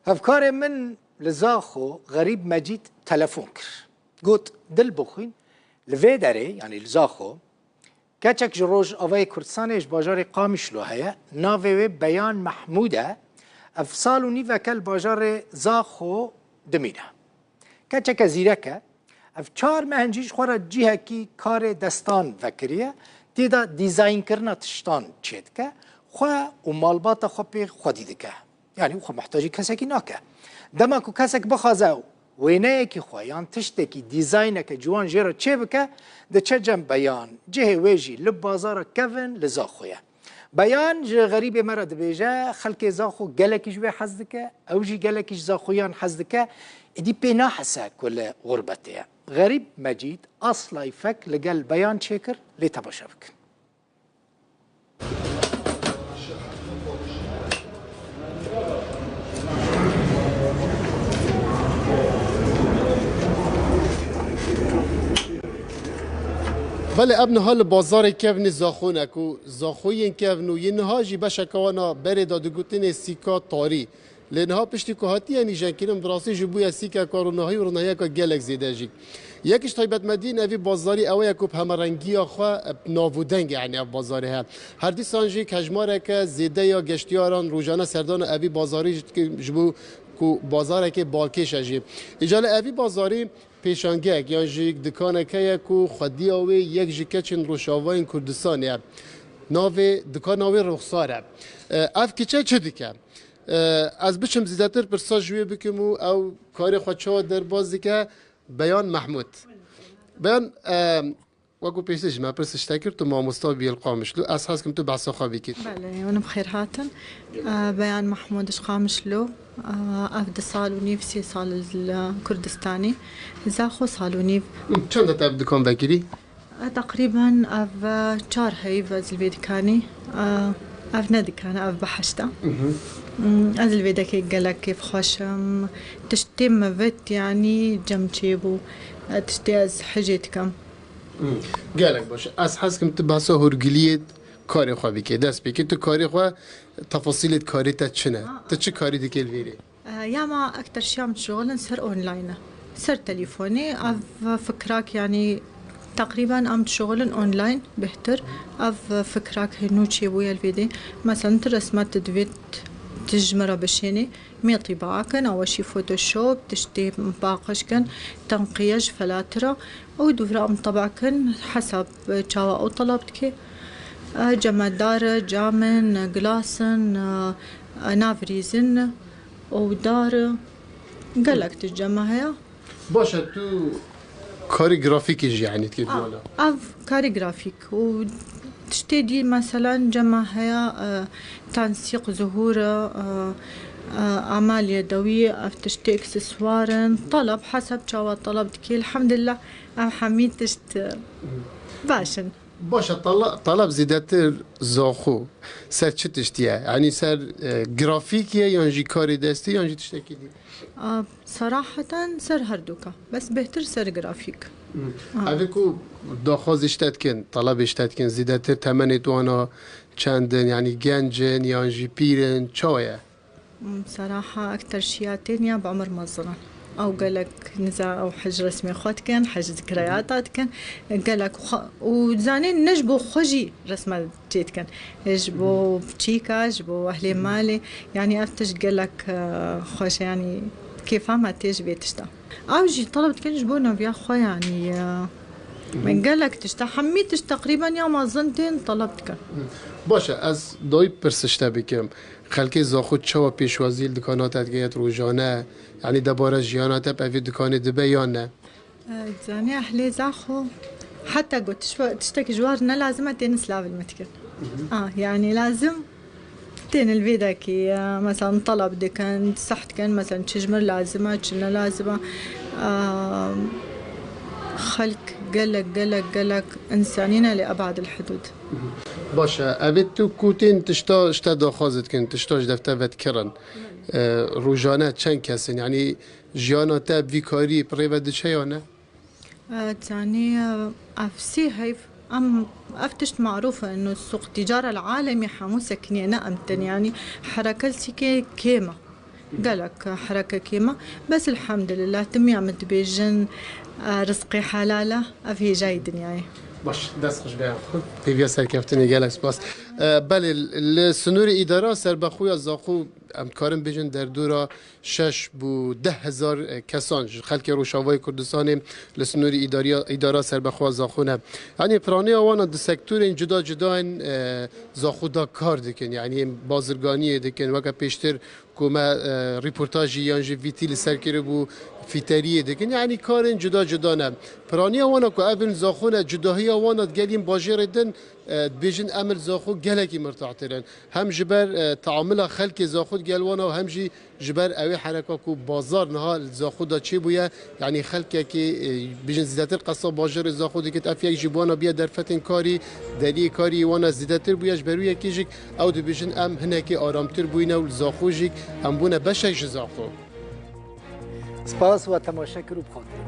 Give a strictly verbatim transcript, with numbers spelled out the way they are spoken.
Hevkarê min li Zaxo Xerîb Mecîd telefon kir. Got, dil bixwîn, li vê derê, yanî li Zaxo, keçek ji Rojavayê Kurdistanê ji bajarê Qamişlo heye, navê wê Beyan Mehmûd e, ev sal û nîveke li bajarê Zaxo dimîne. Keçeke zîrek e, ev çar meh in jî ji xwe re cihekî karê destan vekiriye, tê de dîzaynkirina tiştan çêdike, xwe û malbata xwe pê xwedî dike. Yanî xwe muhtacî kesekî nake. Dema ku kesek bixwaze wêneyekî xwe yan tiştekî dîzayneke ciwan jê re çêbike, diçe cem Beyan, cihê wê jî li bazara kevin li Zaxo ye. Beyan ji xerîbê me re dibêje, xelkê Zaxo gelekî ji wê hez dike, ew jî gelekî ji Zaxoyan hez dike, êdî pê nahese ku li xurbetê ye. Xerîb Mecîd asla yî fek li gel Beyan çêkir, lê temaşe bikin. Belê, ev niha li bazarê kevnê Zaxo ne ku Zaxoyên kevn û yê niha jî beşeke wan a berê de digotinê sîka tarî. Lê niha piştî ku hatiye nîjenkirin, bi rastî jî bûye sîkeka ronahî û ronahiyeka gelek zêde jî. Yek ji taybetmediyên evî bazarî ew ye ku bi hemerengiya xwe, e, nav û deng e, yanî ev bazarê he. Her dîsan jî hejmareke zêde ya geştiyaran rojane serdana evî bazarî jî dikin ji bo ku bazarekê balkêş e jî. Îca li evî bazarî pêşangehek yan jî dikaneke ye ku xwediya wê yek ji keçên Rojavayên Kurdistanê ye. Navê dikana wê Ruxsar e. E, ev kiçe çi dike? E, ez biçim zêdetir pirsa ji wê bikim û ew karê xwe çawa derbas dike, Beyan Mehmûd. Beyan, e, wekî pêştir jî me pirs ji te kir, tu mamosta bûyî li Qamişlo. Ez hez kim tu behsa xwe bikî. Belê, hûn bi xêr hatin. E, Beyan Mehmûd ji Qamişlo. E, ev du sal û nîv, sê sal li Kurdistanê. Zaxo sal û nîv. Çend e te ev dikan vekirî? E, teqrîben ev, e, çar heyv ez li vê dikanê. E, ev ne dikan e, ev behişt e. Mhm. Mm, ez li vê dekê gelek kêfxweş im. Tiştê min vit, yanî cem çêbû. E, tiştê ez hicê dikim. Hmm. Gelek baş. Ez hez kim tu behsa hûrgiliyê karê xwe bikê. Dest pê kê, tu karê xwe, tefasîlê karê te çi ne? Tu çi karî dikê li vêrê? E, ya ma ekter şiya em dişuxulin ser online e. Ser telefonê, ev fikrak, yanî, teqrîben em dişuxulin online bêhtir. Ev fikrak hê nû çêbûye li vê dê. Mesela, tu resmet divê tu ji min re bişênî. Mê tîba kin, ew jî Photoshop, tiştê paqij kin, tenqiye ji felatira û dûvra em teba kin, hesab çawa ew telab dike. E, cemedar, cam in, gilas in, e, e, navrîz in û dar, gelek tişt cema heye. Baş e, tu karî grafîkê jî, yanî, dikî. Ah, wala. Ev karî grafîk û tiştê dî, meselen, cema heye, e, tensîq, zuhûr, e, e, amal yedewî, ev tiştê, ekseswar in, teleb, hesab çawa teleb dikî, elhamdulillah, ev hemî tişt, e, baş in. Baş e, tala-, taleb zêdetir Zaxo ser çi tiştî ye? Yanî ser, e, grafîk ye, yan jî karê destî, yan jî tiştekî dî? A, seraheten ser her du ka. Bes bêhtir ser grafîk. Hmm. Ha. Evê ku daxwazê ji te dikin, talebê ji te dikin, zêdetir temenê wan a çend in, yanî genc in, yan jî pîr in, çawa ye? Seraha ekter şiya tên ya bi emir mezin in. Ew gelek niza ew hej resmê xwe dikin, hej zikreyata dikin. Gelek xwe, û zanîn ne ji bo xwe jî resme çê dikin. Ji bo piçîka, ji bo ehlê malê. Yanî ev tişt gelek, e, xweş e, yanî kêfa me tê ji vê tişta. Ew jî teleb dikin ji bo naviya xwe, yanî, e, gelek tişta, hemî tişt teqrîben ya mezin tên teleb dikin. Baş e, ez dawî pirs ji te bikim. Xelkê Zaxo çawa pêşwazî li dikana te dike, yet rojane, yanî debara jiyana te bi evê dikanê dibe yan ne? E, zanî ehlê Zaxo heta ku tişwa-, tiştek ji war ne lazim e, têne silav li me dikin. Mhm. Ah, yanî lazim tên li vê dekî, e, mesela teleb dikin, seh dikin, mesela çi ji mir lazim e, çi ne lazim e. E, xelk gelek, gelek, gelek însanî ne lê ebadil hudud. Baş e, evê tu ku tên tişta ji te daxwaz dikin, tişta ji defte vedikirin. E, rojane çend kes in? Yanî jiyana te bi vî karî bi rê ve diçe ya ne? E, zanî, e, ev sî heyv, em, ev tişt marûf e, ino sûq tîcara li alemî hemû sekiniye, ne em tenê, yanî hereke li sîkê kêm e. Gelek hereke kêm e. Bes elhamdülillah, timiya min dibêjin, e, rizqê helal e, ev hêjayî dinyayê. Baş, dest xweş be. Pêviya serkeftinê, gelek spas. E, belê, li sinûrê îdara serbexwe ya Zaxo, em dikarin bêjin derdora şeş bû deh hezar, e, kesan ji xelkê Rojavayê Kurdistanê li sinûrê îdariya, îdara serbexwe ya Zaxo ne. Yanî piraniya wan a di sektorên cuda cuda yên, e, Zaxo da kar dikin. Yanî yên bazirganiyê dikin, weke pêştir ku me, e, rîportajî yan jî vîtî li ser kiribû, fîteriyê dikin. Yanî karên cuda cuda ne. Piraniya wan a ku ev in Zaxo ne, cudahiya wan a digel yên bajêrê din, e, dibêjin em li Zaxo gelekî mirtahtir in. Hem ji ber, e, teamila xelkê Zaxo digel wan a û hem jî ji ber ew ê hereka ku bazar niha li Zaxo da çêbûye, yanî xelkekê, e, bêjin zêdetir qesab bajêrê Zaxo dikin, ev yek jî bi wan a bûye derfetên karî, deriyê karî wana zêdetir bûye, ji ber wî yekê jî ew dibêjin em hinekê aramtir bûyne û li Zaxo jî em bûne beşek ji Zaxo. Spas we temaşe kir û bi xatirê.